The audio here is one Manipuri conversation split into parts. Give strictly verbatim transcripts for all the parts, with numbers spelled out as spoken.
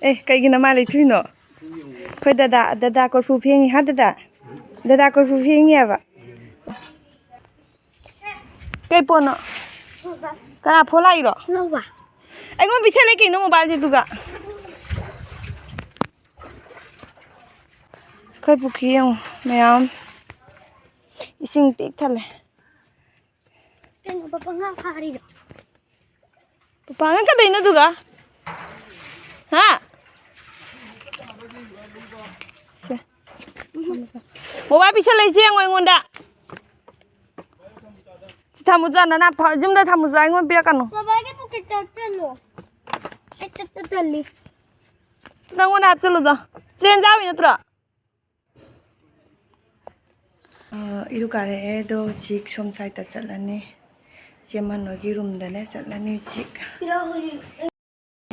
ꯑꯦ, ꯀꯩꯒꯤꯅꯣ ꯃꯥ ꯂꯩꯊꯣꯛꯏꯅꯣ? ꯑꯩꯈꯣꯏ ꯗꯗꯥ, ꯗꯗꯥ ꯀꯣꯔꯐꯨ ꯐꯦꯡꯉꯤ ꯍꯥ ꯗꯗꯥ? ꯗꯗꯥ ꯀꯣꯔꯐꯨ ꯐꯦꯡꯉꯤ ꯍꯥꯏꯕ꯫ ꯀꯩ ꯄꯣꯠꯅꯣ? ꯀꯅꯥ ꯐꯣꯟ ꯂꯥꯛꯏꯔꯣ? ꯂꯧꯕ꯫ ꯑꯩꯉꯣꯟꯗ ꯄꯤꯁꯜꯂꯦ ꯀꯩꯅꯣ ꯃꯣꯕꯥꯏꯜꯁꯦ ꯑꯗꯨꯒ꯫ ꯑꯩꯈꯣꯏ ꯄꯨꯈ꯭ꯔꯤ ꯌꯦꯡꯉꯨ ꯃꯌꯥꯝ꯫ ꯏꯁꯤꯡ ꯄꯤꯛ ꯊꯜꯂꯦ꯫ ꯀꯩꯅꯣ ꯄꯄꯥ ꯉꯥ ꯐꯥꯔꯤꯔꯣ? ꯄꯄꯥ ꯉꯥ ꯀꯗꯩꯅꯣ ꯑꯗꯨꯒ? ꯍꯥ? ꯁꯦ꯫ ꯃꯣꯕꯥꯏꯜ ꯄꯤꯁꯜꯂꯛꯏꯁꯦ ꯌꯦꯡꯉꯣ ꯑꯩꯉꯣꯟꯗ꯫ ꯁꯤ ꯊꯝꯃꯨꯆꯣ, ꯅꯅꯥ ꯐ-, ꯌꯨꯝꯗ ꯊꯝꯃꯨꯆꯣ, ꯑꯩꯉꯣꯟꯗ ꯄꯤꯔꯛꯀꯅꯨ꯫ ꯕꯕꯥꯒꯤ ꯄꯣꯀꯦꯠꯇ ꯍꯥꯞꯆꯜꯂꯣ꯫ ꯑꯩ ꯆꯠꯄ ꯇꯜꯂꯤ꯫ ꯁꯤ ꯅꯪꯉꯣꯟꯗ ꯍꯥꯞꯆꯜꯂꯨꯗꯣ꯫ ꯆꯦꯟ ꯆꯥꯎꯏ ꯅꯠꯇ꯭ꯔꯣ? ꯑ, ꯏꯔꯨ ꯀꯥꯔꯛꯑꯦ, ꯑꯗꯣ ꯍꯧꯖꯤꯛ ꯁꯣꯝ ꯁꯥꯏꯗ ꯆꯠꯂꯅꯤ꯫ ꯆꯦꯃꯟ ꯍꯣꯏꯒꯤ ꯔꯨꯝꯗꯅꯦ ꯆꯠꯂꯅꯤ ꯍꯧꯖꯤꯛ꯫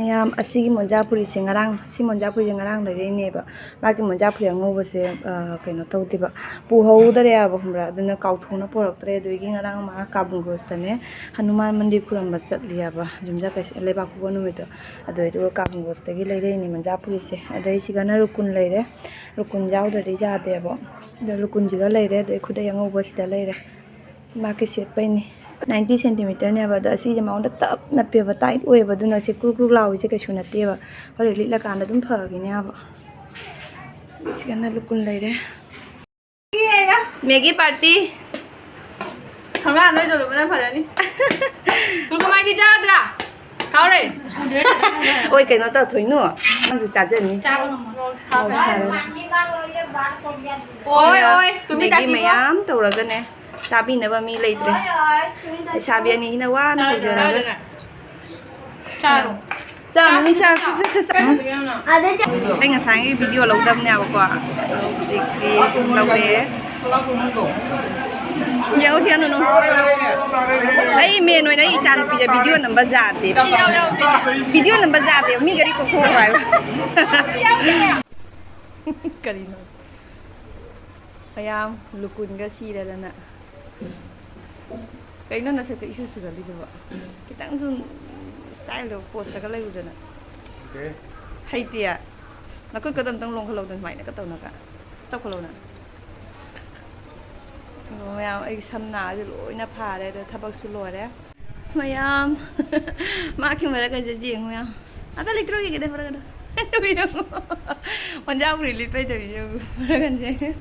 ꯃꯌꯥꯝ, ꯑꯁꯤꯒꯤ ꯃꯣꯟꯖꯥ ꯐꯨꯔꯤꯠꯁꯦ ꯉꯔꯥꯡ, ꯁꯤ ꯃꯣꯟꯖꯥ ꯐꯨꯔꯤꯠꯁꯦ ꯉꯔꯥꯡ ꯂꯩꯔꯛꯏꯅꯦꯕ꯫ ꯃꯥꯒꯤ ꯃꯣꯟꯖꯥ ꯐꯨꯔꯤꯠ ꯑꯉꯧꯕꯁꯦ, ꯑ, ꯀꯩꯅꯣ ꯇꯧꯗꯦꯕ, ꯄꯨꯍꯧꯗꯔꯦꯕ, ꯈꯪꯕ꯭ꯔꯥ? ꯑꯗꯨꯅ ꯀꯥꯎꯊꯣꯛꯅ ꯄꯨꯔꯛꯇ꯭ꯔꯦ꯫ ꯑꯗꯨꯗꯒꯤ ꯉꯔꯥꯡ ꯃꯥ ꯀꯥꯕꯨꯡꯒꯣꯁꯇꯅꯦ ꯍꯅꯨꯃꯥꯟ ꯃꯟꯗꯤꯔ ꯈꯨꯔꯨꯝꯕ ꯆꯠꯂꯤ ꯍꯥꯏꯕ, ꯌꯨꯝꯖꯥ ꯀꯩꯁꯥ ꯂꯩꯕꯥꯛꯄꯣꯛꯄ ꯅꯨꯃꯤꯠꯇꯣ꯫ ꯑꯗꯨ ꯑꯗꯨꯒ ꯀꯥꯕꯨꯡꯒꯣꯁꯇꯒꯤ ꯂꯩꯔꯛꯏꯅꯦ ꯃꯣꯟꯖꯥ ꯐꯨꯔꯤꯠꯁꯦ꯫ ꯑꯗꯩ ꯁꯤꯒꯅ ꯔꯨꯀꯨꯟ ꯂꯩꯔꯦ, ꯔꯨꯀꯨꯟ ꯌꯥꯎꯗ꯭ꯔꯗꯤ ꯌꯥꯗꯦꯕ꯫ ꯑꯗꯣ ꯔꯨꯀꯨꯟꯁꯤꯒ ꯂꯩꯔꯦ, ꯑꯗꯩ ꯈꯨꯗꯩ ꯑꯉꯧꯕ ꯁꯤꯗ ꯂꯩꯔꯦ꯫ ꯃꯥꯒꯤ ꯁꯦꯠꯄꯩꯅꯤ꯫ ꯅꯥꯏꯟꯇꯤ ꯁꯦꯟꯇꯤꯃꯤꯇꯔꯅꯦꯕ, ꯑꯗꯣ ꯑꯁꯤꯁꯦ ꯃꯉꯣꯟꯗ ꯇꯞ ꯅꯞꯄꯦꯕ, ꯇꯥꯏꯠ ꯑꯣꯏꯌꯦꯕ, ꯑꯗꯨꯅ ꯁꯤ ꯀ꯭ꯔꯨꯛ ꯀ꯭ꯔꯨꯛ ꯂꯥꯎꯔꯤꯁꯦ ꯀꯩꯁꯨ ꯅꯠꯇꯦꯕ꯫ ꯍꯣꯔꯦꯟ ꯂꯤꯠꯂꯀꯥꯟꯗ ꯑꯗꯨꯝ ꯐꯈꯤꯅꯦ ꯍꯥꯏꯕ꯫ ꯁꯤꯒꯅ ꯂꯨꯀꯨꯟ ꯂꯩꯔꯦ꯫ ꯃꯦꯒꯤ ꯄꯥꯔꯇꯤ꯫ ꯊꯣꯡꯒꯥꯟꯗ ꯑꯣꯏꯅ ꯇꯧꯔꯨꯕꯅ ꯐꯔꯅꯤ꯫ ꯐꯨꯜꯀꯃꯥꯏꯗꯤ ꯆꯥꯗ꯭ꯔꯥ? ꯍꯥꯎꯔꯦ꯫ ꯑꯣꯏ, ꯀꯩꯅꯣ ꯇꯧ, ꯊꯣꯏꯅꯨ꯫ ꯅꯪꯁꯨ ꯆꯥꯖꯅꯤ꯫ ꯆꯥꯕ ꯉꯝꯃꯣꯏ꯫ ꯃꯣꯔꯣꯛ ꯁꯥꯕ꯫ ꯃꯣꯔꯣꯛ ꯁꯥꯕ꯫ ꯑꯣꯏ, ꯑꯣꯏ, ꯇꯨꯃꯤ ꯃꯦꯒꯤ ꯇꯥꯈꯤꯀꯣ꯫ ꯃꯌꯥꯝ ꯇꯧꯔꯒꯅꯦ꯫ ꯆꯥꯕꯤꯅꯕ ꯃꯤ ꯂꯩꯇ꯭ꯔꯦ꯫ ꯂꯩꯁꯥꯕꯤ ꯑꯅꯤꯁꯤꯅ ꯋꯥꯅ ꯍꯧꯖꯔꯒ꯫ ꯆꯥꯔꯣ꯫ ꯆꯥꯔꯣ, ꯆꯥꯔꯣ, ꯆꯥꯔꯣ, ꯆꯥꯔꯣ꯫ ꯀꯩꯅꯣ? ꯑꯗ ꯆꯠ- ꯑꯩ ꯉꯁꯥꯏꯒꯤ ꯚꯤꯗꯤꯑꯣ ꯂꯧꯗꯕꯅꯦꯕꯀꯣ꯫ ꯍꯧꯖꯤꯛꯇꯤ ꯂꯧꯔꯦ꯫ ꯌꯦꯡꯉꯨ ꯁꯤ ꯌꯥꯅꯨ꯫ ꯑꯩ ꯃꯦꯟ ꯑꯣꯏꯅ ꯑꯩ ꯏꯆꯥꯅꯨꯄꯤꯁꯦ ꯚꯤꯗꯤꯑꯣ ꯅꯝꯕ ꯌꯥꯗꯦ꯫ ꯚꯤꯗꯤꯑꯣ ꯅꯝꯕ ꯌꯥꯗꯦ꯫ ꯃꯤ ꯒꯥꯔꯤ ꯇꯣꯡꯊꯣꯛꯈ꯭ꯔꯣ ꯍꯥꯏꯕ꯫ ꯀꯔꯤꯅꯣ? ꯃꯌꯥꯝ ꯂꯨꯀꯨꯟꯒ ꯁꯤꯔꯗꯅ꯫ ꯀꯩꯅꯣ ꯅꯁꯛꯇꯣ ꯏꯁꯨ ꯁꯨꯒꯜꯂꯤꯗꯨꯕꯣ? ꯈꯤꯇꯪꯁꯨ ꯁ꯭ꯇꯥꯏꯜꯗꯣ ꯄꯣꯁꯇꯒ ꯂꯩꯔꯨꯗꯅ꯫ ꯈꯪꯗꯦ꯫ ꯍꯩꯇꯦ꯫ ꯅꯈꯨꯠꯀꯗꯣ ꯑꯝꯇꯪ ꯂꯣꯡꯈꯠꯂꯧꯗꯅ, ꯁꯨꯃꯥꯏꯅꯒ ꯇꯧꯅꯒ꯫ ꯇꯧꯈꯠꯂꯧꯅ꯫ ꯑꯗꯣ ꯃꯌꯥꯝ, ꯑꯩꯒꯤ ꯁꯝ ꯅꯥꯁꯦ ꯂꯣꯏꯅ ꯐꯥꯔꯦ, ꯑꯗꯣ ꯊꯕꯛꯁꯨ ꯂꯣꯏꯔꯦ꯫ ꯃꯌꯥꯝ, ꯃꯥꯒꯤ ꯃꯔꯛ ꯑꯁꯦ ꯌꯦꯡꯉꯨ ꯃꯌꯥꯝ꯫ ꯑꯗ ꯂꯩꯇ꯭ꯔꯣ ꯌꯦꯡꯒꯦꯅꯦ ꯃꯔꯛ ꯑꯗꯣ꯫ ꯌꯦꯡꯉꯨ꯫ ꯃꯣꯟꯖꯥ ꯐꯨꯔꯤꯠ ꯂꯤꯠꯄꯩ ꯇꯧꯔꯤ ꯌꯦꯡꯉꯨ ꯃꯔꯛ ꯑꯁꯦ꯫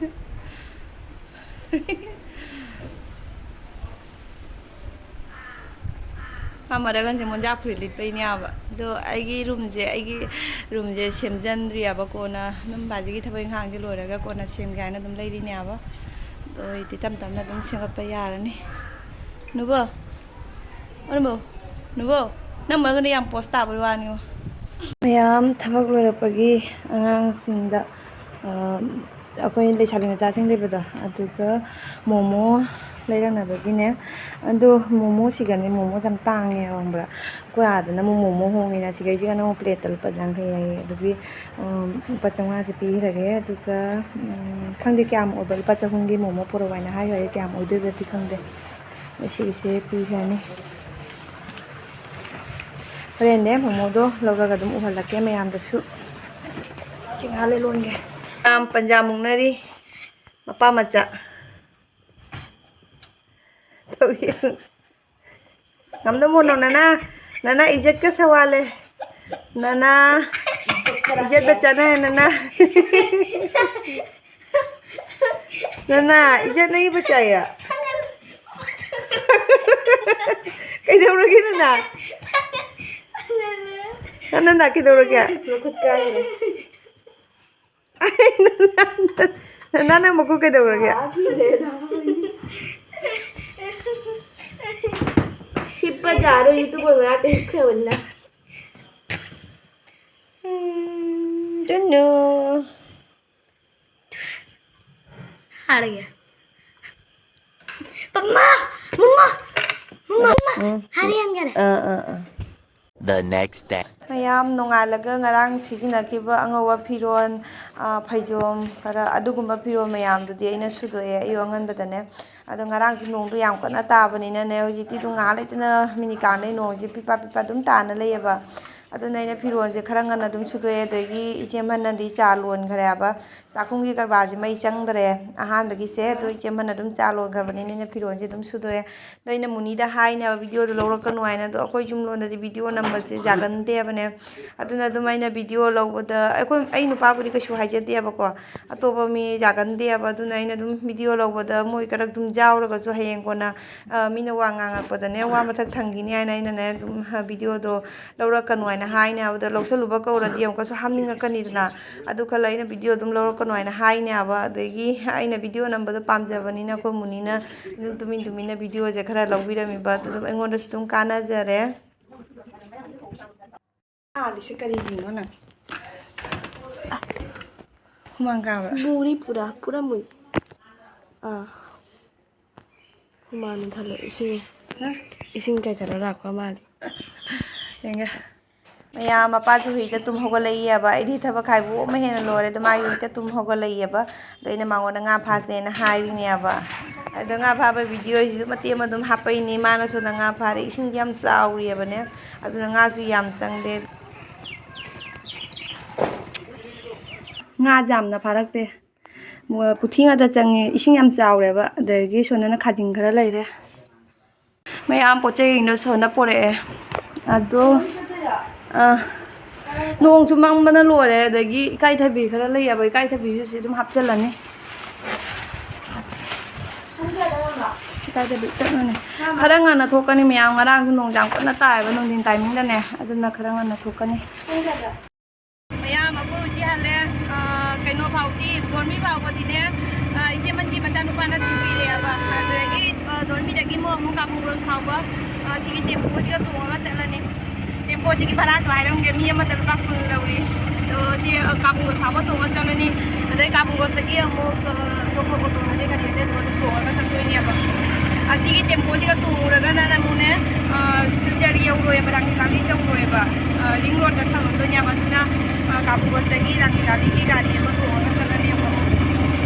ꯃꯥ ꯃꯔꯛ ꯑꯁꯦ ꯃꯣꯟꯖꯥ ꯐꯨꯔꯤꯠ ꯂꯤꯠꯄꯩꯅꯦ ꯍꯥꯏꯕ꯫ ꯑꯗꯣ ꯑꯩꯒꯤ ꯔꯨꯝꯁꯦ, ꯑꯩꯒꯤ ꯔꯨꯝꯁꯦ ꯁꯦꯝꯖꯟꯗ꯭ꯔꯤꯑꯕ, ꯀꯣꯟꯅ ꯑꯗꯨꯝ ꯕꯥꯖꯤꯒꯤ ꯊꯕꯛ ꯏꯪꯈꯥꯡꯁꯦ ꯂꯣꯏꯔꯒ ꯀꯣꯟꯅ ꯁꯦꯝꯒꯦ ꯍꯥꯏꯅ ꯑꯗꯨꯝ ꯂꯩꯔꯤꯅꯦꯕ꯫ ꯑꯗꯣ ꯑꯩꯗꯤ ꯇꯞ ꯇꯞꯅ ꯑꯗꯨꯝ ꯁꯦꯝꯒꯠꯄ ꯌꯥꯔꯅꯤ꯫ ꯅꯨꯕꯣ, ꯑꯣꯏꯔꯝꯕꯣ, ꯅꯨꯕꯣ, ꯅꯪ ꯃꯔꯛꯇ ꯌꯥꯝ ꯄꯣꯁ ꯇꯥꯕꯩ ꯋꯥꯅꯤꯉꯣ꯫ ꯃꯌꯥꯝ ꯊꯕꯛ ꯂꯣꯏꯔꯛꯄꯒꯤ ꯑꯉꯥꯡꯁꯤꯡꯗ, ꯑ, ꯑꯩꯈꯣꯏ ꯂꯩꯁꯥꯕꯤ ꯃꯆꯥꯁꯤꯡ ꯂꯩꯕꯗꯣ, ꯑꯗꯨꯒ ꯃꯣꯃꯣ ꯂꯩꯔꯛꯅꯕꯒꯤꯅꯦ꯫ ꯑꯗꯣ ꯃꯣꯃꯣꯁꯤꯒꯅꯦ, ꯃꯣꯃꯣꯁꯦ ꯌꯥꯝ ꯇꯥꯡꯉꯦ, ꯈꯪꯕ꯭ꯔꯥ? ꯑꯩꯈꯣꯏ ꯑꯥꯗꯅ ꯑꯃꯨꯛ ꯃꯣꯃꯣ ꯍꯣꯡꯉꯤꯅ, ꯁꯤꯒꯩꯁꯤꯒꯅ ꯑꯃꯨꯛ ꯄ꯭ꯂꯦꯠꯇ ꯂꯨꯄꯥ ꯌꯥꯡꯈꯩ ꯍꯥꯏꯌꯦ꯫ ꯑꯗꯨꯒꯤ, ꯎꯝ, ꯂꯨꯄꯥ ꯆꯥꯝꯃꯉꯥꯁꯦ ꯄꯤꯈ꯭ꯔꯒꯦ꯫ ꯑꯗꯨꯒ, ꯎꯝ, ꯈꯪꯗꯦ ꯀꯌꯥꯝ ꯑꯣꯏꯕ, ꯂꯨꯄꯥ ꯆꯍꯨꯝꯒꯤ ꯃꯣꯃꯣ ꯄꯨꯔꯛꯑꯣ ꯍꯥꯏꯅ ꯍꯥꯏꯈ꯭ꯔꯒꯦ, ꯀꯌꯥꯝ ꯑꯣꯏꯗꯣꯏꯕꯗꯤ ꯈꯪꯗꯦ꯫ ꯁꯤꯒꯤꯁꯦ ꯄꯤꯈ꯭ꯔꯅꯤ꯫ ꯍꯣꯔꯦꯟꯅꯦ ꯃꯣꯃꯣꯗꯣ ꯂꯧꯔꯒ ꯑꯗꯨꯝ ꯎꯍꯜꯂꯛꯀꯦ ꯃꯌꯥꯝꯗꯁꯨ꯫ ꯆꯤꯡꯍꯥꯜꯂꯦ ꯂꯣꯟꯒꯦ꯫ ꯌꯥꯝ ꯄꯟꯖꯥ ꯃꯨꯛꯅꯔꯤ ꯃꯄꯥ ꯃꯆꯥ꯫ ꯇꯧꯏ꯫ ꯉꯝꯗ ꯃꯣꯅꯣ ꯅꯅꯥ, ꯅꯅꯥ ꯏꯖꯠꯀ ꯁꯋꯥꯜꯂꯦ꯫ ꯅꯅꯥ ꯏꯖꯠ ꯕꯆꯥꯅ ꯍꯥꯏ ꯅꯅꯥ꯫ ꯅꯅꯥ ꯏꯖꯠ ꯅꯍꯤ ꯕꯆꯥꯌꯥ꯫ ꯀꯩꯗꯧꯔꯒꯦ ꯅꯅꯥ? ꯅꯅꯥ ꯀꯩꯗꯧꯔꯒꯦ? ꯃꯈꯨꯠ ꯀꯥꯏꯔꯦ꯫ ꯅꯅꯥ, ꯅꯪ ꯃꯀꯣꯛ ꯀꯩꯗꯧꯔꯒꯦ? ꯍꯤꯞꯄ ꯌꯥꯔꯣꯏ, YouTube ꯑꯣꯏꯕ ꯌꯥꯗꯦ, ꯍꯤꯞꯈ꯭ꯔꯕꯅꯤꯅ꯫ ꯎꯝ, ꯗꯨꯅꯨ꯫ ꯍꯥꯔꯒꯦ꯫ ꯄꯝꯃ! ꯃꯝꯃ! ꯃꯝꯃ! ꯎꯝ꯫ ꯍꯥꯔꯦ ꯍꯟꯈꯔꯦ꯫ ꯑꯥ, ꯑꯥ, ꯑꯥ꯫ The next day. ꯃꯌꯥꯝ ꯅꯣꯡꯉꯥꯜꯂꯒ ꯉꯔꯥꯡ ꯁꯤꯖꯤꯟꯅꯈꯤꯕ ꯑꯉꯧꯕ ꯐꯤꯔꯣꯜ, ꯑ, ꯐꯩꯖꯣꯝ, ꯈꯔ ꯑꯗꯨꯒꯨꯝꯕ ꯐꯤꯔꯣꯜ ꯃꯌꯥꯝꯗꯨꯗꯤ ꯑꯩꯅ ꯁꯨꯗꯣꯛꯑꯦ ꯑꯌꯨꯛ ꯑꯉꯟꯕꯗꯅꯦ꯫ ꯑꯗꯣ ꯉꯔꯥꯡꯁꯨ ꯅꯣꯡꯗꯣ ꯌꯥꯝ ꯀꯟꯅ ꯇꯥꯕꯅꯤꯅꯅꯦ, ꯍꯧꯖꯤꯛꯇꯤ ꯑꯗꯨꯝ ꯉꯥꯏꯍꯥꯛ ꯂꯩꯇꯅ ꯃꯤꯅꯤꯀꯥꯟꯗꯩ ꯅꯣꯡꯁꯦ ꯄꯤꯄꯥ ꯄꯤꯄꯥ ꯑꯗꯨꯝ ꯇꯥꯅ ꯂꯩꯌꯦꯕ꯫ ꯑꯗꯨꯅ ꯑꯩꯅ ꯐꯤꯔꯣꯜꯁꯦ ꯈꯔ ꯉꯟꯅ ꯑꯗꯨꯝ ꯁꯨꯗꯣꯛꯑꯦ꯫ ꯑꯗꯒꯤ ꯏꯆꯦ ꯑꯃꯅꯗꯤ ꯆꯥ ꯂꯣꯟꯈ꯭ꯔꯦꯕ꯫ ꯆꯥꯛꯈꯨꯝꯒꯤ ꯀꯔꯕꯥꯔꯁꯦ ꯃꯩ ꯆꯪꯗ꯭ꯔꯦ ꯑꯍꯥꯟꯕꯒꯤꯁꯦ꯫ ꯑꯗꯣ ꯏꯆꯦ ꯑꯃꯅ ꯑꯗꯨꯝ ꯆꯥ ꯂꯣꯟꯈ꯭ꯔꯕꯅꯤꯅ ꯑꯩꯅ ꯐꯤꯔꯣꯜꯁꯦ ꯑꯗꯨꯝ ꯁꯨꯗꯣꯛꯑꯦ꯫ ꯑꯗꯣ ꯑꯩꯅ ꯃꯨꯅꯤꯗ ꯍꯥꯏꯅꯦꯕ ꯚꯤꯗꯤꯑꯣꯗꯣ ꯂꯧꯔꯛꯀꯅꯨ ꯍꯥꯏꯅ꯫ ꯑꯗꯣ ꯑꯩꯈꯣꯏ ꯌꯨꯝ ꯂꯣꯟꯗꯗꯤ ꯚꯤꯗꯤꯑꯣ ꯅꯝꯕꯁꯦ ꯌꯥꯒꯟꯗꯦꯕꯅꯦ꯫ ꯑꯗꯨꯅ ꯑꯗꯨꯝ ꯑꯩꯅ ꯚꯤꯗꯤꯑꯣ ꯂꯧꯕꯗ, ꯑꯩꯈꯣꯏ, ꯑꯩ ꯅꯨꯄꯥꯕꯨꯗꯤ ꯀꯩꯁꯨ ꯍꯥꯏꯖꯗꯦꯕꯀꯣ꯫ ꯑꯇꯣꯞꯄ ꯃꯤ ꯌꯥꯒꯟꯗꯦꯕ꯫ ꯑꯗꯨꯅ ꯑꯩꯅ ꯑꯗꯨꯝ ꯚꯤꯗꯤꯑꯣ ꯂꯧꯕꯗ ꯃꯣꯏ ꯈꯔ ꯑꯗꯨꯝ ꯌꯥꯎꯔꯒꯁꯨ ꯍꯌꯦꯡ ꯀꯣꯟꯅ, ꯑ, ꯃꯤꯅ ꯋꯥ ꯉꯥꯡꯉꯛꯄꯗꯅꯦ, ꯋꯥ ꯃꯊꯛ ꯊꯪꯈꯤꯅꯤ ꯍꯥꯏꯅ ꯑꯩꯅꯅꯦ ꯑꯗꯨꯝ, ꯑ, ꯚꯤꯗꯤꯑꯣꯗꯣ ꯂꯧꯔꯛꯀꯅꯨ ꯍꯥꯏꯅ ꯍꯥꯏꯅꯦ ꯍꯥꯏꯕꯗ, ꯂꯧꯁꯜꯂꯨꯕ ꯀꯧꯔꯗꯤ ꯑꯃꯨꯛꯀꯁꯨ ꯍꯥꯞꯅꯤꯡꯉꯛꯀꯅꯤꯗꯅ꯫ ꯑꯗꯨ ꯈꯜꯂ ꯑꯩꯅ ꯚꯤꯗꯤꯑꯣ ꯑꯗꯨꯝ ꯂꯧꯔꯛꯀꯅꯨ ꯍꯥꯏꯅ ꯍꯥꯏꯅꯦ ꯍꯥꯏꯕ꯫ ꯑꯗꯒꯤ ꯑꯩꯅ ꯚꯤꯗꯤꯑꯣ ꯅꯝꯕꯗꯣ ꯄꯥꯝꯖꯕꯅꯤꯅ ꯑꯩꯈꯣꯏ ꯃꯨꯅꯤꯅ ꯑꯗꯨꯝ ꯇꯨꯃꯤꯟ ꯇꯨꯃꯤꯟꯅ ꯚꯤꯗꯤꯑꯣꯁꯦ ꯈꯔ ꯂꯧꯕꯤꯔꯝꯃꯤꯕ꯫ ꯑꯗꯨꯝ ꯑꯩꯉꯣꯟꯗꯁꯨ ꯑꯗꯨꯝ ꯀꯥꯟꯅꯖꯔꯦ꯫ ꯑꯥ, ꯂꯤꯁꯤ ꯀꯔꯤꯒꯤꯅꯣ ꯅꯪ? ꯑ, ꯍꯨꯃꯥꯡ ꯀꯥꯕ꯭ꯔꯥ? ꯃꯨꯔꯤ ꯄꯨꯔꯥ, ꯄꯨꯔꯥ ꯃꯨꯏ꯫ ꯑꯥ꯫ ꯍꯨꯃꯥꯡ ꯊꯜꯂꯦ, ꯏꯁꯤꯡ, ꯍꯥ? ꯏꯁꯤꯡ ꯀꯩꯊꯔ ꯂꯥꯛꯄ ꯃꯥꯜꯂꯤ꯫ ꯌꯦꯡꯒꯦ꯫ ꯃꯌꯥꯝ ꯃꯄꯥꯁꯨ ꯍꯧꯖꯤꯛꯇ ꯇꯨꯝ ꯍꯧꯒꯠꯂꯛꯏꯑꯕ꯫ ꯑꯩꯗꯤ ꯊꯕꯛ ꯍꯥꯏꯕꯨ ꯑꯃ ꯍꯦꯟꯅ ꯂꯣꯏꯔꯦ, ꯑꯗꯣ ꯃꯥꯒꯤ ꯍꯧꯖꯤꯛꯇ ꯇꯨꯝ ꯍꯧꯒꯠꯂꯛꯏꯑꯕ꯫ ꯑꯗꯣ ꯑꯩꯅ ꯃꯉꯣꯟꯗ ꯉꯥ ꯐꯥꯁꯦꯅ ꯍꯥꯏꯔꯤꯅꯦꯕ꯫ ꯑꯗꯣ ꯉꯥ ꯐꯥꯕ ꯚꯤꯗꯤꯑꯣꯁꯤꯁꯨ ꯃꯇꯦꯛ ꯑꯃ ꯑꯗꯨꯝ ꯍꯥꯞꯄꯛꯏꯅꯦ꯫ ꯃꯥꯅ ꯁꯣꯝꯗ ꯉꯥ ꯐꯥꯔꯦ꯫ ꯏꯁꯤꯡꯁꯦ ꯌꯥꯝ ꯆꯥꯎꯔꯤꯑꯕꯅꯦ, ꯑꯗꯨꯅ ꯉꯥꯁꯨ ꯌꯥꯝ ꯆꯪꯗꯦ꯫ ꯉꯥꯁꯦ ꯌꯥꯝꯅ ꯐꯥꯔꯛꯇꯦ꯫ ꯃ-, ꯄꯨꯊꯤ ꯉꯥꯛꯇ ꯆꯪꯉꯦ꯫ ꯏꯁꯤꯡ ꯌꯥꯝ ꯆꯥꯎꯔꯦꯕ꯫ ꯑꯗꯒꯤ ꯁꯣꯝꯗꯅ ꯈꯥꯖꯤꯡ ꯈꯔ ꯂꯩꯔꯦ꯫ ꯃꯌꯥꯝ ꯄꯣꯠ ꯆꯩꯁꯤꯡꯗꯣ ꯁꯣꯝꯗ ꯄꯣꯔꯛꯑꯦ꯫ ꯑꯗꯣ, ꯑ, ꯅꯣꯡꯁꯨ ꯃꯪꯕꯅ ꯂꯣꯏꯔꯦ꯫ ꯑꯗꯒꯤ ꯏꯀꯥꯏꯊꯕꯤ ꯈꯔ ꯂꯩꯌꯦꯕ, ꯏꯀꯥꯏꯊꯕꯤꯁꯨ ꯁꯤ ꯑꯗꯨꯝ ꯍꯥꯞꯆꯤꯜꯂꯅꯤ꯫ ꯏꯀꯥꯏꯊꯕꯤ ꯆꯠꯂꯅꯤ꯫ ꯈꯔ ꯉꯟꯅ ꯊꯣꯛꯀꯅꯤ ꯃꯌꯥꯝ, ꯉꯔꯥꯡꯁꯨ ꯅꯣꯡ ꯌꯥꯝ ꯀꯟꯅ ꯇꯥꯏꯌꯦꯕ ꯅꯨꯡꯊꯤꯟ ꯇꯥꯏꯃꯤꯡꯗꯅꯦ, ꯑꯗꯨꯅ ꯈꯔ ꯉꯟꯅ ꯊꯣꯛꯀꯅꯤ꯫ ꯃꯌꯥꯝ ꯑꯩꯈꯣꯏ ꯍꯧꯖꯤꯛ ꯍꯜꯂꯦ꯫ ꯑ, ꯀꯩꯅꯣ ꯐꯥꯎꯗꯤ, ꯗꯣꯔꯃꯤ ꯐꯥꯎꯕꯗꯤꯅꯦ, ꯑ, ꯏꯆꯦꯃꯟꯒꯤ ꯃꯆꯥꯅꯨꯄꯥꯅ ꯊꯤꯟꯕꯤꯔꯦꯕ꯫ ꯑꯗꯨꯗꯒꯤ, ꯑ, ꯗꯣꯔꯃꯤꯗꯒꯤ ꯑꯃꯨꯛ, ꯑꯃꯨꯛ ꯀꯥꯕꯨꯡꯒꯣꯁ ꯐꯥꯎꯕ, ꯑ, ꯁꯤꯒꯤ ꯇꯦꯝꯄꯣꯁꯤꯒ ꯇꯣꯡꯉꯒ ꯆꯠꯂꯅꯤ꯫ ꯇꯦꯝꯄꯣꯁꯤꯒꯤ ꯚꯔꯥꯁꯨ ꯍꯥꯏꯔꯝꯒꯦ, ꯃꯤ ꯑꯃꯗ ꯂꯨꯄꯥ ꯀꯨꯟ ꯂꯧꯔꯤ꯫ ꯑꯗꯣ ꯁꯤ, ꯑ, ꯀꯥꯕꯨꯡꯒꯣꯁ ꯐꯥꯎꯕ ꯇꯣꯡꯉ ꯆꯠꯂꯅꯤ꯫ ꯑꯗꯩ ꯀꯥꯕꯨꯡꯒꯣꯁꯇꯒꯤ ꯑꯃꯨꯛ, ꯑ, ꯑꯇꯣꯞꯄ ꯑꯣꯇꯣ ꯑꯗꯩ ꯒꯥꯔꯤ ꯑꯇꯩ ꯑꯗꯨꯝ ꯇꯣꯡꯉꯒ ꯆꯠꯇꯣꯏꯅꯦꯕ꯫ ꯑꯁꯤꯒꯤ ꯇꯦꯝꯄꯣꯁꯤꯒ ꯇꯣꯡꯉꯨꯔꯒꯅ ꯑꯃꯨꯛꯅꯦ, ꯑ, ꯁꯤꯜꯆꯔ ꯌꯧꯔꯣꯏꯕ, ꯔꯥꯡꯀꯤ ꯚꯦꯂꯤ ꯌꯧꯔꯣꯏꯕ, ꯑ, ꯔꯤꯡ ꯔꯣꯗꯇ ꯊꯝꯃꯝꯗꯣꯏꯅꯦꯕ꯫ ꯑꯗꯨꯅ, ꯑ, ꯀꯥꯕꯨꯡꯒꯣꯁꯇꯒꯤ ꯔꯥꯡꯀꯤ ꯚꯦꯂꯤꯒꯤ ꯒꯥꯔꯤ ꯑꯃ ꯇꯣꯡꯉꯒ ꯆꯠꯂꯅꯦꯕ꯫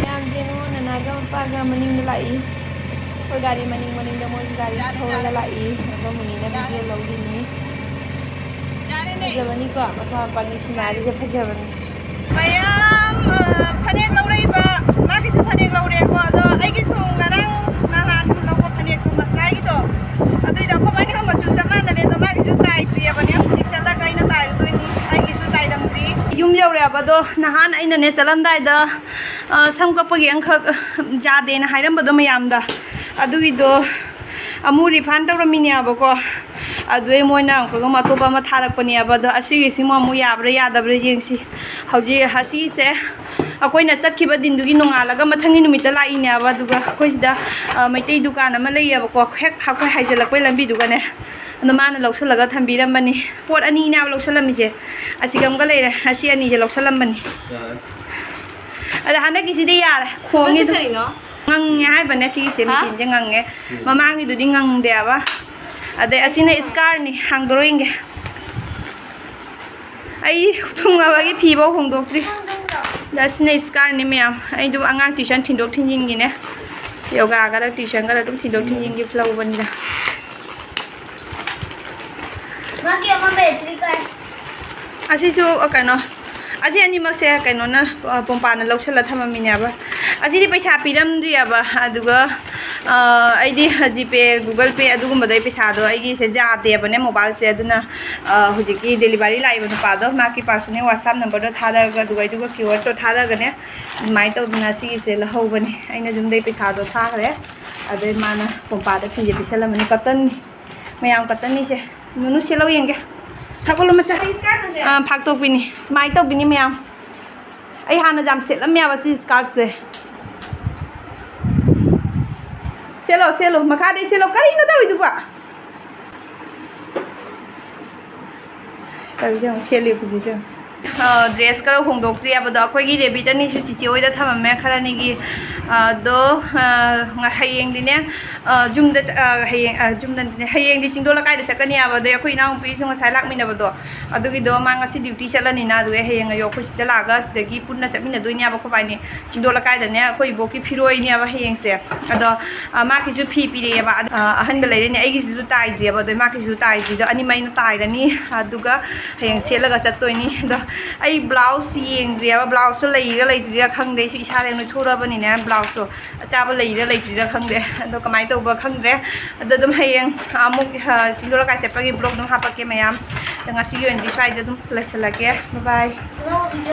ꯃꯌꯥꯝ ꯌꯦꯡꯉꯣ, ꯅꯅꯥꯒ ꯃꯄꯥꯒ ꯃꯅꯤꯡꯗ ꯂꯥꯛꯏ꯫ ꯑꯩꯈꯣꯏ ꯒꯥꯔꯤ ꯃꯅꯤꯡ ꯃꯅꯤꯡꯗ ꯃꯣꯏꯁꯨ ꯒꯥꯔꯤ ꯊꯧꯔꯒ ꯂꯥꯛꯏ꯫ ꯑꯗꯨꯒ ꯃꯨꯅꯤꯅ ꯚꯤꯗꯤꯑꯣ ꯂꯧꯔꯤꯅꯤ꯫ ꯐꯖꯕꯅꯤꯀꯣ, ꯃꯄꯥ ꯃꯄꯥꯒꯤ ꯁꯤꯅꯔꯤꯁꯦ ꯐꯖꯕꯅꯤ꯫ ꯃꯌꯥꯝ, ꯑ, ꯐꯅꯦꯛ ꯂꯧꯔꯛꯏꯕ, ꯃꯥꯒꯤꯁꯨ ꯐꯅꯦꯛ ꯂꯧꯔꯦꯀꯣ꯫ ꯑꯗꯣ ꯑꯩꯒꯤꯁꯨ ꯉꯔꯥꯡ ꯅꯍꯥꯟ ꯂꯧꯕ ꯐꯅꯦꯛꯇꯣ, ꯃꯁꯂꯥꯏꯒꯤꯗꯣ, ꯑꯗꯨꯏꯗꯣ ꯑꯩꯈꯣꯏ ꯃꯅꯤꯡ ꯃꯆꯨ ꯆꯞ ꯃꯥꯟꯅꯔꯦ꯫ ꯑꯗꯣ ꯃꯥꯒꯤꯁꯨ ꯇꯥꯏꯗ꯭ꯔꯤꯑꯕꯅꯦ, ꯍꯧꯖꯤꯛ ꯆꯠꯂꯒ ꯑꯩꯅ ꯇꯥꯏꯔꯨꯗꯣꯏꯅꯤ꯫ ꯑꯩꯒꯤꯁꯨ ꯇꯥꯏꯔꯝꯗ꯭ꯔꯤ꯫ ꯌꯨꯝ ꯌꯧꯔꯛꯑꯕꯗꯣ ꯅꯍꯥꯟ ꯑꯩꯅꯅꯦ ꯆꯠꯂꯝꯗꯥꯏꯗ, ꯑ, ꯁꯝ ꯀꯛꯄꯒꯤ ꯑꯃꯈꯛ ꯌꯥꯗꯦꯅ ꯍꯥꯏꯔꯝꯕꯗꯣ ꯃꯌꯥꯝꯗ, ꯑꯗꯨꯒꯤꯗꯣ ꯑꯃꯨꯛ ꯔꯤꯐꯟ ꯇꯧꯔꯝꯃꯤꯅꯦꯕꯀꯣ꯫ ꯑꯗꯨꯗꯩ ꯃꯣꯏꯅ ꯑꯃꯨꯛꯀ ꯑꯃ ꯑꯇꯣꯞꯄ ꯑꯃ ꯊꯥꯔꯛꯄꯅꯦꯕ꯫ ꯑꯗꯣ ꯑꯁꯤꯒꯤꯁꯤꯃ ꯑꯃꯨꯛ ꯌꯥꯕ꯭ꯔꯥ ꯌꯥꯗꯕ꯭ꯔꯥ ꯌꯦꯡꯁꯤ꯫ ꯍꯧꯖꯤꯛ ꯑꯁꯤꯁꯦ ꯑꯩꯈꯣꯏꯅ ꯆꯠꯈꯤꯕ ꯗꯤꯟꯗꯨꯒꯤ ꯅꯣꯡꯉꯥꯜꯂꯒ ꯃꯊꯪꯒꯤ ꯅꯨꯃꯤꯠꯇ ꯂꯥꯛꯏꯅꯦꯕ꯫ ꯑꯗꯨꯒ ꯑꯩꯈꯣꯏ ꯁꯤꯗ, ꯑ, ꯃꯩꯇꯩ ꯗꯨꯀꯥꯟ ꯑꯃ ꯂꯩꯌꯦꯕꯀꯣ, ꯍꯦꯛ ꯑꯩꯈꯣꯏ ꯍꯥꯏꯖꯤꯜꯂꯛꯄꯩ ꯂꯝꯕꯤꯗꯨꯒꯅꯦ꯫ ꯑꯗꯣ ꯃꯥꯅ ꯂꯧꯁꯜꯂꯒ ꯊꯝꯕꯤꯔꯝꯕꯅꯤ꯫ ꯄꯣꯠ ꯑꯅꯤꯅꯦꯕ ꯂꯧꯁꯜꯂꯝꯃꯤꯁꯦ, ꯑꯁꯤꯒ ꯑꯃꯒ ꯂꯩꯔꯦ꯫ ꯑꯁꯤ ꯑꯅꯤꯁꯦ ꯂꯧꯁꯜꯂꯝꯕꯅꯤ꯫ ꯑꯗ ꯍꯟꯗꯛꯀꯤꯁꯤꯗꯤ ꯌꯥꯔꯦ, ꯈꯣꯡꯉꯤ ꯃꯁꯤ ꯑꯗꯨꯝ꯫ ꯀꯔꯤꯅꯣ? ꯉꯪꯉꯦ ꯍꯥꯏꯕꯅꯦ ꯁꯤꯒꯤꯁꯦ, ꯍꯥ? ꯃꯦꯆꯤꯟꯁꯦ ꯉꯪꯉꯦ꯫ ꯃꯃꯥꯡꯒꯤꯗꯨꯗꯤ ꯉꯪꯗꯦꯕ꯫ ꯑꯗꯩ ꯑꯁꯤꯅ ꯏꯁꯀꯥꯔꯅꯤ, ꯍꯥꯡꯗꯣꯔꯛꯏꯒꯦ꯫ ꯑꯩ ꯊꯨꯡꯉꯕꯒꯤ ꯐꯤꯐꯧ ꯍꯣꯡꯗꯣꯛꯇ꯭ꯔꯤ꯫ ꯑꯗ ꯑꯁꯤꯅ ꯏꯁꯀꯥꯔꯅꯤ ꯃꯌꯥꯝ꯫ ꯑꯩꯗꯣ ꯑꯉꯥꯡ ꯇ꯭ꯋꯤꯁꯟ ꯊꯤꯟꯗꯣꯛ ꯊꯤꯟꯖꯤꯟꯒꯤꯅꯦ, ꯌꯣꯒꯥꯒꯔ ꯇ꯭ꯋꯤꯁꯟꯒꯔ ꯑꯗꯨꯝ ꯊꯤꯟꯗꯣꯛ ꯊꯤꯟꯖꯤꯟꯒꯤ ꯂꯧꯕꯅꯤꯗ꯫ ꯃꯥꯒꯤ ꯑꯃ ꯕꯦꯇ꯭ꯔꯤ ꯀꯥꯏ꯫ ꯑꯁꯤꯁꯨ, ꯑ, ꯀꯩꯅꯣ, ꯑꯁꯤ ꯑꯅꯤꯃꯛꯁꯦ ꯀꯩꯅꯣꯅ, ꯑ, ꯄꯣꯝꯄꯥꯅ ꯂꯧꯁꯜꯂ ꯊꯝꯃꯝꯃꯤꯅꯦꯕ꯫ ꯑꯁꯤꯗꯤ ꯄꯩꯁꯥ ꯄꯤꯔꯝꯗ꯭ꯔꯤꯑꯕ, ꯑꯗꯨꯒ, ꯑ, ꯑꯩꯗꯤ ꯖꯤꯄꯦ, ꯒꯨꯒꯜ ꯄꯦ ꯑꯗꯨꯒꯨꯝꯕꯗꯩ ꯄꯩꯁꯥꯗꯣ ꯑꯩꯒꯤꯁꯦ ꯌꯥꯗꯦꯕꯅꯦ ꯃꯣꯕꯥꯏꯜꯁꯦ, ꯑꯗꯨꯅ, ꯑ, ꯍꯧꯖꯤꯛꯀꯤ ꯗꯦꯂꯤꯚꯔꯤ ꯂꯥꯛꯏꯕ ꯅꯨꯄꯥꯗꯣ ꯃꯥꯒꯤ ꯄꯥꯔꯁꯣꯅꯦꯜ ꯋꯥꯆꯞ ꯅꯝꯕꯔꯗꯣ ꯊꯥꯔꯛꯑꯒ, ꯑꯗꯨꯒ ꯑꯩꯗꯨꯒ ꯀ꯭ꯌꯨ ꯑꯥꯔ ꯀꯣꯗ ꯊꯥꯔꯛꯑꯒꯅꯦ, ꯑꯗꯨꯃꯥꯏꯅ ꯇꯧꯗꯅ ꯁꯤꯒꯤꯁꯦ ꯂꯧꯍꯧꯕꯅꯦ꯫ ꯑꯩꯅ ꯌꯨꯝꯗꯩ ꯄꯩꯁꯥꯗꯣ ꯊꯥꯈ꯭ꯔꯦ, ꯑꯗꯩ ꯃꯥꯅ ꯄꯣꯝꯄꯥꯗ ꯐꯤꯁꯦ ꯄꯤꯁꯜꯂꯝꯃꯅꯤ꯫ ꯀꯇꯟꯅꯤ ꯃꯌꯥꯝ, ꯀꯇꯟꯅꯤꯁꯦ꯫ ꯅꯨꯅꯨ ꯁꯦꯠꯂꯧ ꯌꯦꯡꯒꯦ꯫ ꯊꯥꯒꯠꯂꯣ ꯃꯆꯥ꯫ ꯑꯥ, ꯐꯥꯛꯇꯣꯛꯄꯤꯅꯤ꯫ ꯁꯨꯃꯥꯏꯅ ꯇꯧꯕꯤꯅꯤ ꯃꯌꯥꯝ꯫ ꯑꯩ ꯍꯥꯟꯅ ꯌꯥꯝ ꯁꯦꯠꯂꯝꯃꯦꯕ ꯁꯤ ꯏꯁꯀꯥꯔꯠꯁꯦ꯫ ꯁꯦꯠꯂꯣ, ꯁꯦꯠꯂꯣ꯫ ꯃꯈꯥꯗꯩ ꯁꯦꯠꯂꯣ꯫ ꯀꯔꯤꯅꯣ ꯇꯧꯔꯤꯗꯨꯕꯣ? ꯇꯧꯔꯤꯁꯦ ꯌꯦꯡꯉꯣ, ꯁꯦꯠꯂꯤ ꯍꯧꯖꯤꯛꯁꯦ ꯌꯦꯡꯉꯣ꯫ ꯗ꯭ꯔꯦꯁ ꯈꯔ ꯍꯣꯡꯗꯣꯛꯇ꯭ꯔꯤ ꯍꯥꯏꯕꯗꯣ, ꯑꯩꯈꯣꯏꯒꯤ ꯔꯦꯕꯤꯠ ꯑꯅꯤꯁꯨ ꯆꯤꯆꯦ ꯍꯣꯏꯗ ꯊꯝꯃꯝꯃꯦ, ꯈꯔ ꯑꯅꯤꯒꯤ꯫ ꯑꯗꯣ ꯍꯌꯦꯡꯗꯤꯅꯦ, ꯌꯨꯝꯗ ꯆ- ꯍꯌꯦꯡ, ꯌꯨꯝꯗ ꯅꯠꯇꯦ, ꯍꯌꯦꯡꯗꯤ ꯆꯤꯡꯗꯣꯜ ꯂꯩꯀꯥꯏꯗ ꯆꯠꯀꯅꯤ ꯍꯥꯏꯕꯗꯣ, ꯑꯩꯈꯣꯏ ꯏꯅꯥꯎꯅꯨꯄꯤꯁꯨ ꯉꯁꯥꯏ ꯂꯥꯛꯃꯤꯟꯅꯕꯗꯣ, ꯑꯗꯨꯒꯤꯗꯣ ꯃꯥ ꯉꯁꯤ ꯗ꯭ꯌꯨꯇꯤ ꯆꯠꯂꯅꯤꯅ, ꯑꯗꯨꯒꯤ ꯍꯌꯦꯡ ꯑꯌꯨꯛ ꯑꯩꯈꯣꯏ ꯁꯤꯗ ꯂꯥꯛꯑꯒ ꯁꯤꯗꯒꯤ ꯄꯨꯟꯅ ꯆꯠꯃꯤꯟꯅꯗꯣꯏꯅꯦꯕ ꯑꯩꯈꯣꯏꯕꯥꯏꯅꯤ꯫ ꯆꯤꯡꯗꯣꯜ ꯂꯩꯀꯥꯏꯗꯅꯦ ꯑꯩꯈꯣꯏ ꯏꯕꯣꯛꯀꯤ ꯐꯤꯔꯣꯏꯅꯦꯕ ꯍꯌꯦꯡꯁꯦ꯫ ꯑꯗꯣ ꯃꯥꯒꯤꯁꯨ ꯐꯤ ꯄꯤꯔꯛꯑꯦꯕ꯫ ꯑꯗꯣ ꯑꯍꯟꯕ ꯂꯩꯔꯅꯤ, ꯑꯩꯒꯤꯁꯤꯁꯨ ꯇꯥꯏꯗ꯭ꯔꯤꯑꯕ꯫ ꯑꯗꯣ ꯃꯥꯒꯤꯁꯨ ꯇꯥꯏꯗ꯭ꯔꯤꯗꯣ ꯑꯅꯤꯃꯛ ꯑꯩꯅ ꯇꯥꯏꯔꯅꯤ, ꯑꯗꯨꯒ ꯍꯌꯦꯡ ꯁꯦꯠꯂꯒ ꯆꯠꯇꯣꯏꯅꯤ꯫ ꯑꯗꯣ ꯑꯩ ꯕ꯭ꯂꯥꯎꯁ ꯌꯦꯡꯗ꯭ꯔꯤꯑꯕ, ꯕ꯭ꯂꯥꯎꯁꯇꯣ ꯂꯩꯔꯤꯔꯥ ꯂꯩꯇ꯭ꯔꯤꯔꯥ ꯈꯪꯗꯦ꯫ ꯑꯩꯁꯨ ꯏꯁꯥꯗ ꯅꯣꯏꯊꯣꯔꯛꯑꯕꯅꯤꯅꯦ, ꯕ꯭ꯂꯥꯎꯁꯇꯣ ꯑꯆꯥꯕ ꯂꯩꯔꯤꯔꯥ ꯂꯩꯇ꯭ꯔꯤꯔꯥ ꯈꯪꯗꯦ꯫ ꯑꯗꯣ ꯀꯃꯥꯏꯅ ꯇꯧꯕ ꯈꯪꯗ꯭ꯔꯦ꯫ ꯑꯗꯣ ꯑꯗꯨꯝ ꯍꯌꯦꯡ ꯑꯃꯨꯛ ꯆꯤꯡꯗꯣꯜ ꯂꯩꯀꯥꯏ ꯆꯠꯄꯒꯤ ꯕ꯭ꯂꯣꯛ ꯑꯗꯨꯝ ꯍꯥꯄꯛꯀꯦ ꯃꯌꯥꯝ꯫ ꯑꯗꯣ ꯉꯁꯤꯒꯤ ꯑꯣꯏꯅꯗꯤ ꯁ꯭ꯋꯥꯏꯗ ꯑꯗꯨꯝ ꯂꯣꯏꯁꯤꯜꯂꯒꯦ꯫ ꯕꯥꯏ ꯕꯥꯏ꯫